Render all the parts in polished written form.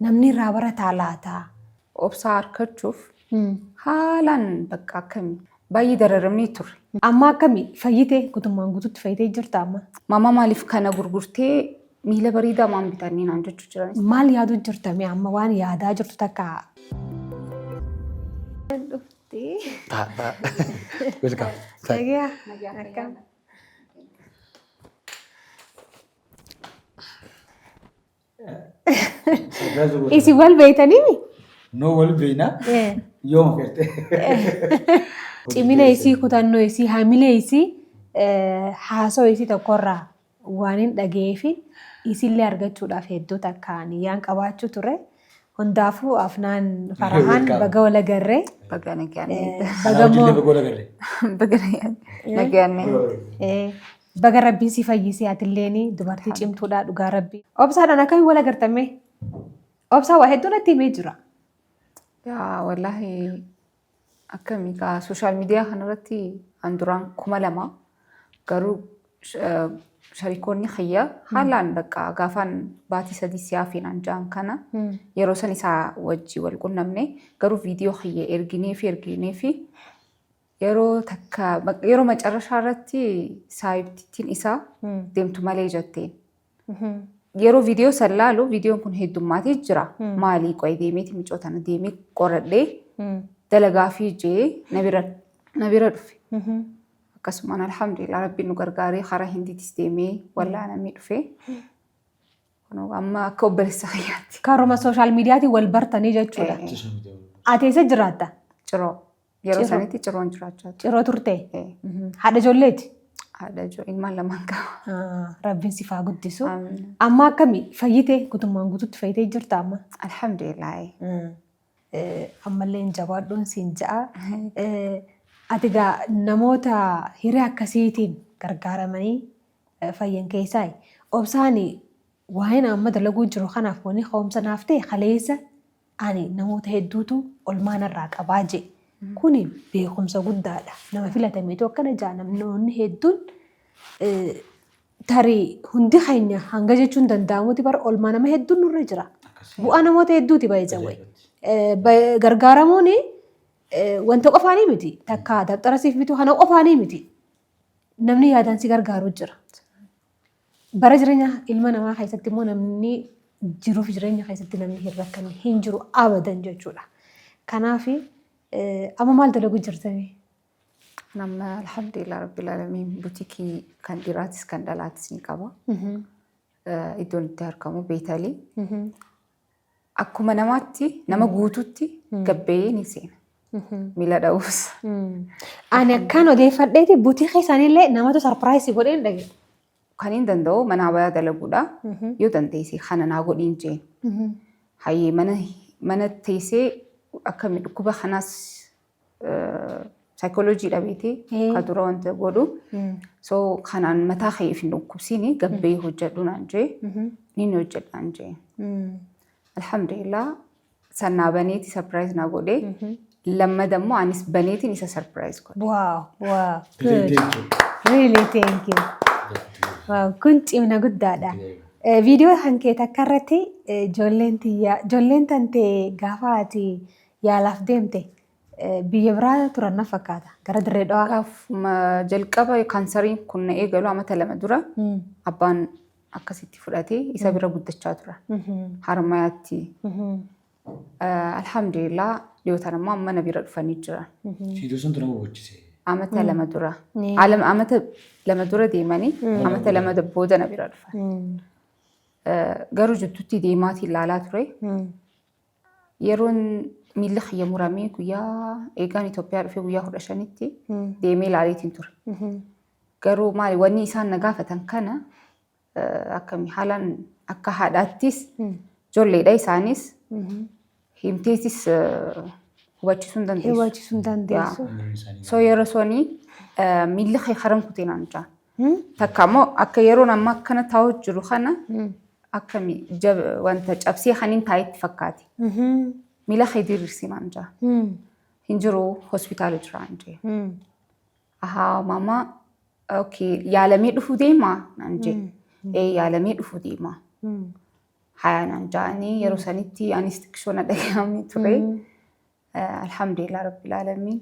Namni irraa barataa laata? Obsaa argachuuf haalaan bakka akkamii baay'ee dararamnee turre. Amma akkami fayyite? Guutummaan guututti fayyitee jirta amma? Maamaa, maaliif kana gurgurtee miila bareedaa maan bitannee naan jechuu jiran. Maal yaaduu jirta mee amma, waan yaadaa jirtu takka? Dhuftee. Taa. Welcome. Nagaa. Akkam? Isin wal beeytanii? No, wal beekna. Yooma ferte. Cimina isii, kutannoo isii, hamilee isii, haasoo isii tokkorraa waan hin dhaga'ee fi isillee argachuudhaaf hedduu takka niyyaan qabaachuu ture. Hundaafuu Afnaan, Farahaan, baga wal agarree. Baga nagaan. Baga immoo Baga wal agarre. Baga nagaan. Baga Rabbiin si fayyisee. Atilleen dubartii cimtuudha, dhugaa Rabbii. Obsaadhaan akkamiin wal agartame? Obsaa waa hedduu natti himee jira. Yaa wallaahi, akkami kaa, social media kanarratti an duraan 2000, garuu sharikoonni kiyya haalaan bakka gaafaan baatii 3 siyaafii naan ja'an kana, yeroo san isaa wajji wal qunnamne. Garuu viidiyoo kiyya erginee fi yeroo takka, yeroo macarrashaa irratti saayibtittiin isaa deemtu malee jetteen. Yeroo viidiyoo san laalu, viidiyoon kun heddummaatee jira. Maalii qo'ee deemeeti micoo tana deemee qoradhee dalagaa fi jee na bira dhufe. Akkasumaan alhamdulillah, Rabbiin nu gargaaree karaa Hindiitis deemee wallaanamee dhufe. Kunoo amma akka obboleessa kiyyaatti. Karuma social mediaatiin wal bartanii jechuudha. Ati eessa jiraatta? Ciroo. Yeroo Ciroo. sanitti Ciroon jiraachaa ture. Ciroo turte? Haadha ijoolleeti? Haadha ijoollee, ilmaan lamaan qaba. Rabbiin siif haa guddisu. Amiin. Amma akkami, fayyite? Guutummaan guututti fayyitee jirta amma? Alhamdulillah. Ammallee hin jabaadhuun siin ja'a. Ati egaa namoota hiree akkasiitiin gargaaramanii fayyan keessaa, Obsaan waa'een amma dalaguu jiru kanaaf wanni ka'umsa naaf ta'e, kaleessa ani namoota hedduutu olmaa narraa qabaa jee. Kuni beekumsa guddaadha. Nama filatameetu akkana ja'a. Namoonni hedduun, tarii hundi keenya hanga jechuun danda'amuti, bara olmaa nama hedduun nurra jira. Bu'aa namoota hedduuti baay'ee. Gargaaramuun wanta qofaanii miti. Takka dabtara siif bituu kana qofaanii miti. Namni yaadaan si gargaaru jira. Bara jireenya ilma namaa keessatti immoo namni jiruuf jireenya keessatti namni hin rakkanne hin jiru abadan jechuudha. Kanaaf amma maal dalaguu jirtanii? Nama alhamdulillah rabbil alamin, butikii kan dhiiraatis kan dhalaatis ni qaba. Iddoon itti argamu Beetalii. Akkuma namaatti, nama guututti gabbee ni seena. Miila dha'uus. Ani akkaan odeeffadheeti butikii isaaniillee namatu surprise godheen dhage. Kan hin danda'u mana abayaa dalaguudha. Yoo dandeesse kana naa godhiin jeen. Hayyee, mana teessee akkami dhukkuba kanaas saayikooloojii dhabeetee ka dura wanta godhu. So kanaan mataa kee if hin dhukkubsiini, gabbee hojjedhu naan jee, ni hojjedhaan jee. Alhamdulillah, sannaa baneeti surprise naa godhee, lammada immoo anis baneetiin isa surprise godhe. Wow. Good. Really, thank you. Wow, kun cimina guddaadha. Viidiyoo kan kee takka irratti ijoolleen tiyya, ijoolleen tantee gaafa ati yaalaaf deemte biyya biraa turan na fakkaata. Gara Dirree Dhawaa. Gaafuma jalqaba kaansariin kun na eegalu amata 2 dura abbaan akkasitti fudhatee isa bira guddachaa tura. Harmayaatti. Alhamdulillah, dhiyootaan ammoo amma na bira dhufanii jiran. Viidiyoo santu nama bochise. Amata 2 dura. Amata 2 dura deemanii amata 2 booda na bira dhufan. Garuu jidduutti deemaatii ilaalaa ture. Yeroon miilli kiyya muramee guyyaa eegaan Itoophiyaa dhufee guyyaa 15tti deemee ilaaleetiin ture. Garuu maali, wanni isaan na gaafatan kana akkami haalaan akka haadhaattis ijoolleedha, isaanis himteetis hubachiisuu hin dandeessu. Hubachiisuu hin dandeessu. So yeroo suni miilli kee karam kutee naan jaa. Takka immoo akka yeroon amma akkana taa'u jiru kana akkami wanta cabsee kaniin taa'etti fakkaate. Miila kee diriirsi naan jaa. Hin jiru, hospitaala jira hin jee. Ahaa maama, okay, yaalamee dhufuu deemaa naan jee. Ee, yaalamee dhufuu deemaa. Hayaanaan ja'anii yeroo sanitti anis xiqqishoo na dhaga'amee ture. Alhamdulillah rabbil aalamiin.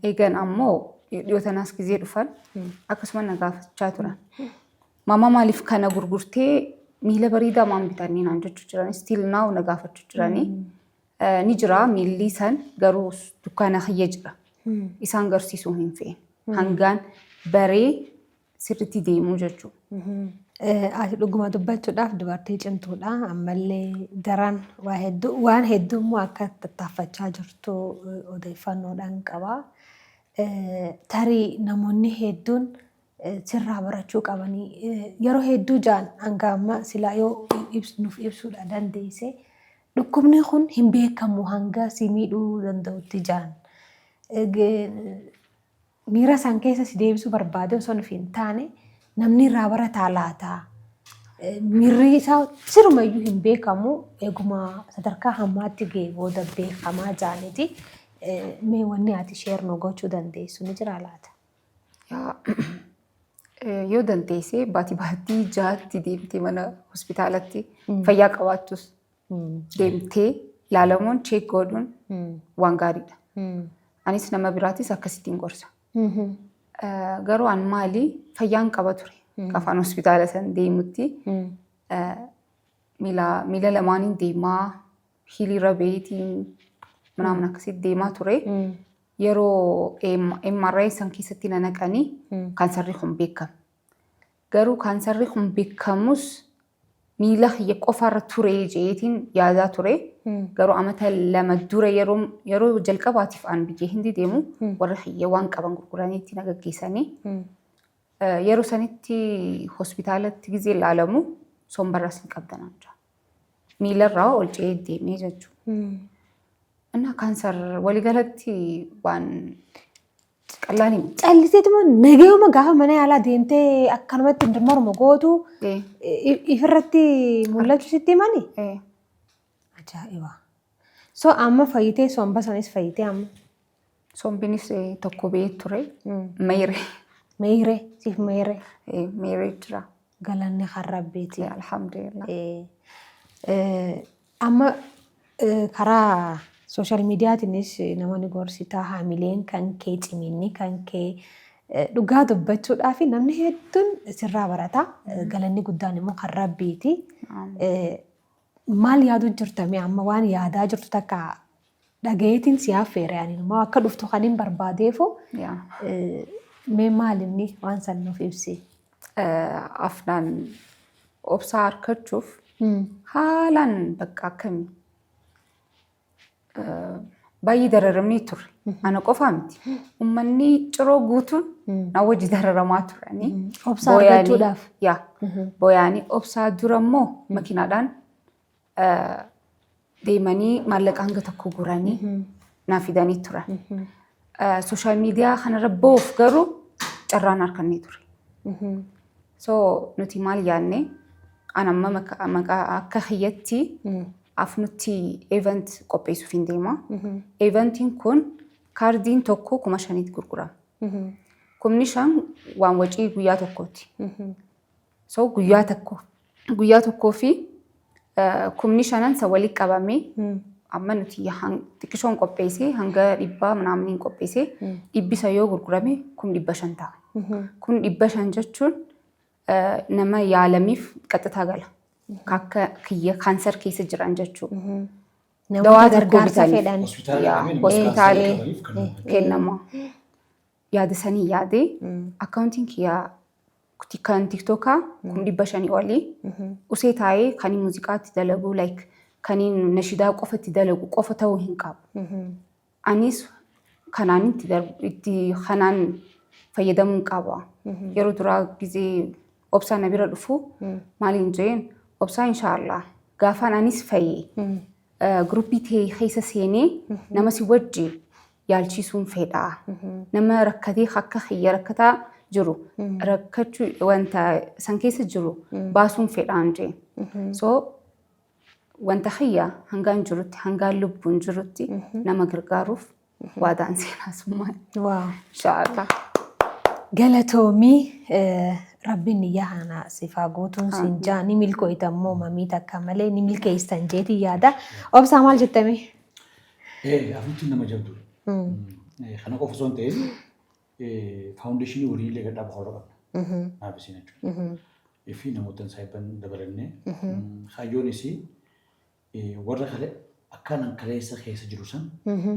Eegan ammoo dhiyoo tanaas gizee dhufan akkasuma na gaafachaa turan. Mama, maaliif kana gurgurtee miila bareedaa maan bitannee naan jechuu jiran, still now na gaafachuu jiranii. Ni jira miilli san, garuu dukkaana kiyya jira. Isaan garsiisuu hin feene. Hangaan baree sirriitti deemuu jechuudha. Ati dhuguma dubbachuudhaaf dubartii cimtuudha. Ammallee daran waa hedduu waan hedduu immoo akka tattaaffachaa jirtu odeeffannoodhaan qaba. Tarii namoonni hedduun sirraa barachuu qabanii yeroo hedduu jaan hanga amma silaa yoo nuuf ibsuudha dandeesse, dhukkubni kun hin beekamu hanga si miidhuu danda'utti jaan. Miira isaan keessa si deebisuu barbaade osoo nuuf hin taane, namni irraa barataa laata? Miirri isaa sirumayyuu hin beekamu, eeguma sadarkaa hammaatti ga'e booda beekamaa jaaniti. Mee wanni ati share nu gochuu dandeessu ni jira laata? Yoo dandeesse baatii baatii 6tti deemtee mana hospitaalatti, fayyaa qabaattus deemtee ilaalamuun, check godhuun waan gaariidha. Anis nama biraatis akkasittiin gorsa. Garuu an maali, fayyaan qaba ture. Afaan hospitaala san deemutti miila lamaaniin deemaa, hiriira beetiin ምናምን akkasitti deemaa ture. Yeroo MRI san keessatti na naqanii kaansarri kun beekame. Garuu kaansarri kun beekamus miila kiyya qofarra ture jeetiin yaadaa ture. Garuu amata 2 dura yeroo jalqabaatiif an biyya Hindi deemu, warra kiyya waan qaban gurguranii itti na gaggeessanii. Yeroo sanitti hospitaalatti gizee ilaalamu sombarras hin qabdanaan jira. Miilarraa ol ce'ee deemee jechuudha. Innaa kaansar waliigalatti waan qallaan hin Calliseetuma nagayuma gaafa mana yaalaa deemtee akkanumatti morma gootu ifirratti mul'achuu sitti himani? Ajaa'iba. So amma fayyitee, somba sanis fayyitee amma. Sombinis tokko ba'ee ture. Meeyiree. Meeyiree, siif meeyiree. Meeyiree jira. Galanni kan Rabbiiti. Alhamdulillah. Amma karaa social mediatiinis namoonni gorsitaa, haamileen kan kee, ciminni kan kee, dhugaa dubbachuudhaaf namni hedduun sirraa barata. Galanni guddaan immoo kan Rabbiiti. Maal yaaduu jirta mee amma? Waan yaadaa jirtu takka dhagayeetiin si affeere, ani immoo akka dhuftu kan hin barbaadeefu, mee maal inni waan san nuuf ibsi. Afnaan obsaa harkachuuf haalaan bakka akkamii baay'ee dararamnee turre. Ana qofaa miti. Uummanni Ciroo guutuun na wajji dararamaa turanii. Obsaa argachuudhaaf. Yaa. Booyaanii obsaa dura immoo makiinaadhaan deemanii maallaqa hanga tokko guranii naa fidanii turan. Social media kanarra ba'uuf garuu carraan harkannee ture. So nuti maal yaadne, an amma maqaa akka kiyyatti afnutti event qopheessuuf hin deema. Eventiin kun kaardiin tokko 5,000tti gurgurama. 5,000 waan wacii guyyaa tokkooti. So guyyaa tokko, guyyaa tokkoo fi 5,000n san walitti qabamee, amma nuti xiqqishoon qopheessee hanga dhibbaa ምናምን qopheessee, dhibbisa yoo gurgurame 500,000 ta'a. 500,000 jechuun nama yaalamiif qaxxitaa gala. Akka kiyya kaansar keessa jiran jechuudha. Namoota Dawaa tokko gargaarsa bitaniif. fedhan. Hospitaala Yaa, qabanii hospitaala qabaniif kennama. Kennama. Yaada sanii yaadee akkaawuntiin kiyyaa kan TikTokaa 500,000 olii usee taa'ee kan muuziqaatti dalagu, like kan nashidaa qofa itti dalagu qofa ta'uu hin qabu. Anis kanaan itti kanaan fayyadamuu qaba. Yeroo duraa gizee obsaa na bira dhufu maaliin jeen, obsaa inshaallah gaafaan anis fayyee groupii ta'e keessa seenee nama si wajji yaalchisuun fedha. Nama rakkatee akka kiyya rakkataa jiru, rakkachuu wanta san keessa jiru baasuun fedhaan jeen. So wanta kiyya hangaan jirutti, hangaan lubbuun jirutti nama gargaaruuf waadaan seenaa summaan. Wow. Inshaallah. Galatoomii. Rabbiin niyyaa kana siif haa guutuun siin jaa ni milkooyta immoo mamii takka malee ni milkeessan jeetii yaada. Obsaa maal jettame? Afurtiin nama jabduudha. Kana qofa osoo hin ta'in faawundeeshinii waliin illee gad dhaabu karoora qabna. Naaf isiin jechuudha. Fi namoota saayibban dabalannee kaayyoon isii warra kale akkaan kaleessa keessa jiru san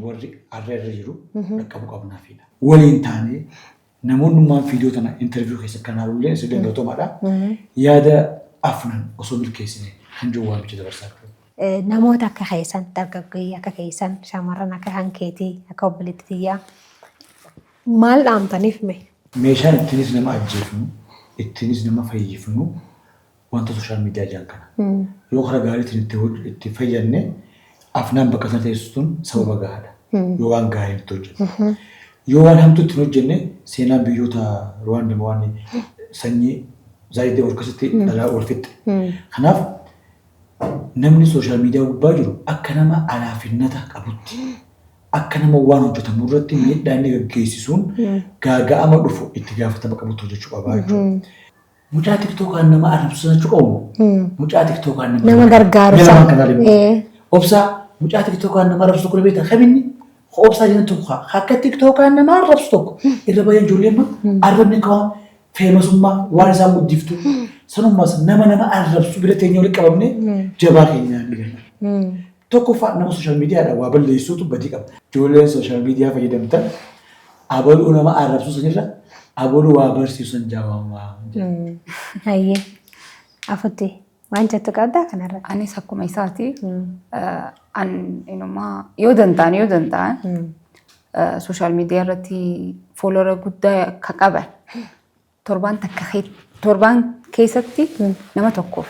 warri arra irra jiru dhaqqabu qabnaafiidha. Waliin taanee namoonnummaan viidiyoo tana interview keessa kan haalullee isin galatoomaadha. Yaada afnan osoo milkeessine kan jiru waamicha dabarsaa jiru. Namoota akka keessan dargaggeeyyii akka keessan shamarran akka kan keetii akka obboleettii tiyyaa maal dhaamtaniif mee? Meeshaan ittiinis nama ajjeefnu ittiinis nama fayyifnu wanta social media jedhan kana. Yoo karaa gaariitiin itti fayyadne afnaan bakka sana teessu tun sababa gahaadha. Yoo waan gaarii itti hojjenne. Yoo waan hamtuu ittiin hojjenne seenaan biyyoota Ruwaanda waan sanyii zaayidee wal keessatti dhalaa wal fixxe. Kanaaf namni social media gubbaa jiru akka nama alaafinnata qabutti akka nama waan hojjetamu irratti miidhaa inni gaggeessisuun gaaga'ama dhufu itti gaafatama qabutti hojjechuu qabaa jechuudha. Mucaa tiktookaan nama arrabsu jechuu qabu. Mucaa tiktookaan nama Nama gargaaru Mee lamaan sana. kanaa deemu. Obsaa mucaa tiktookaan nama arrabsu tokko ni beektaa kaminni? Obsaa jenna tokko akka tiktookaan nama arrabsu tokko irra baay'een ijoollee amma arrabni akka waan feemasummaa waan isaan guddiftu sanummaas nama nama arrabsu bira teenyee walitti qabamne jabaa keenya ni ganna. Tokkoffaa nama sooshaal miidiyaadhaan waa balleessuutu badii qaba. Ijoolleen sooshaal miidiyaa fayyadamtan abaluu nama arrabsuu sanirra abaluu waa barsiisu san jaawaamaa. Hayyee. Afutti waan jettu qabdaa kanarra? Anis akkuma isaati. An inumaa yoo danda'an yoo danda'an sooshaal miidiyaa irratti foolora guddaa akka qaban torbaan takka torbaan keessatti nama tokkoof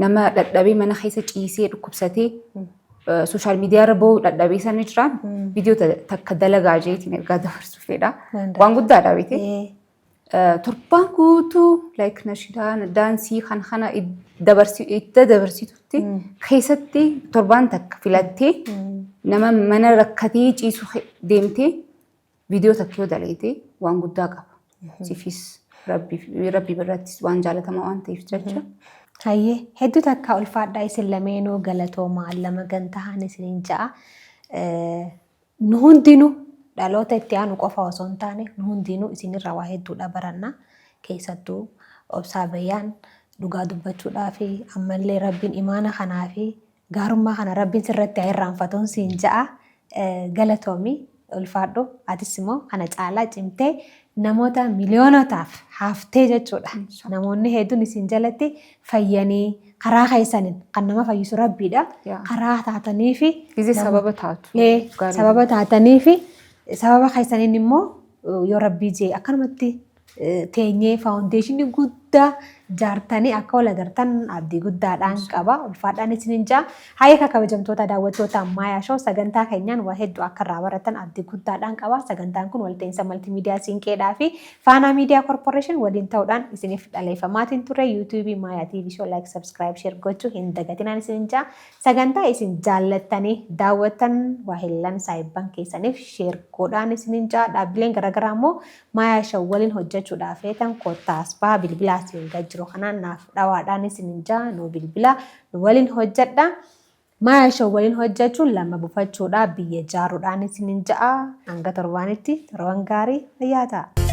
nama dhadhabee mana keessa ciisee dhukkubsatee sooshaal miidiyaa irra ba'uu dhadhabee sana jiraan viidiyoo takka dalagaa jeetiin ergaa dabarsuu fedha. Waan guddaadha beekte. Torbaan guutuu like nashidaa daansii kan kana itti dabarsitutti keessatti torbaan takka filattee nama mana rakkatee ciisu deemtee viidiyoo takka yoo daleete waan guddaa qaba. Siifis rabbi birattis waan jaalatamaa waan ta'eef jecha. Hayyee hedduu takka ulfaadhaa isin lameenuu galatoomaa lama gantahaan isiniin ja'a. Nu hundinuu dhaloota itti aanu qofa osoo hin taane nu hundinuu isinirraa waa hedduudha baranna. Keessattuu obsaa bayyaan dhugaa dubbachuudhaa fi ammallee rabbiin imaana kanaa fi Gaarummaa kana rabbiin sirratti haa irraanfatuun siin ja'a. Galatoomi ulfaadhu atis immoo kana caalaa cimtee namoota miliyoonotaaf haaftee jechuudha. Namoonni hedduun isin jalatti fayyanii karaa keessaniin kan nama fayyisu rabbiidha. Karaa taatanii fi Gizee sababa taatu. Sababa taatanii fi sababa keessaniin immoo yoo rabbii jee akkanumatti teenyee faawundeeshinii guddaa jaartanii akka wal agartan abdii guddaadhaan qaba. Ulfaadhaan isinin ja'a. Hayyee kabajamtoota daawwattoota Maayaa Show sagantaa keenyaan waa hedduu akka irraa baratan abdii guddaadhaan qaba. Sagantaan kun walta'iinsa maltiimiidiyaa Siinqeedhaa fi Faanaa Miidiyaa Korporeeshin waliin ta'uudhaan isiniif dhaleeffamaatiin ture. Yuutuubii Maayaa TV Show like, subscribe, share gochuu hin dagatinaan isinin ja'a. Sagantaa isin jaallattanii daawwattan waahillan saahibban keessaniif share godhaan isinin ja'a. Dhaabbileen garaagaraa immoo Maayaa Show waliin hojjechuudhaaf feetan koottaa as baha bilbila asiin gad jiru kanaan naaf dhawaadhaan isinin ja'a nu bilbila nu waliin hojjedha. Maayaa Show waliin hojjechuun lama bufachuudha biyya jaaruudhaan isinin ja'a. Hanga torbaanitti torban gaarii fayyaa ta'a.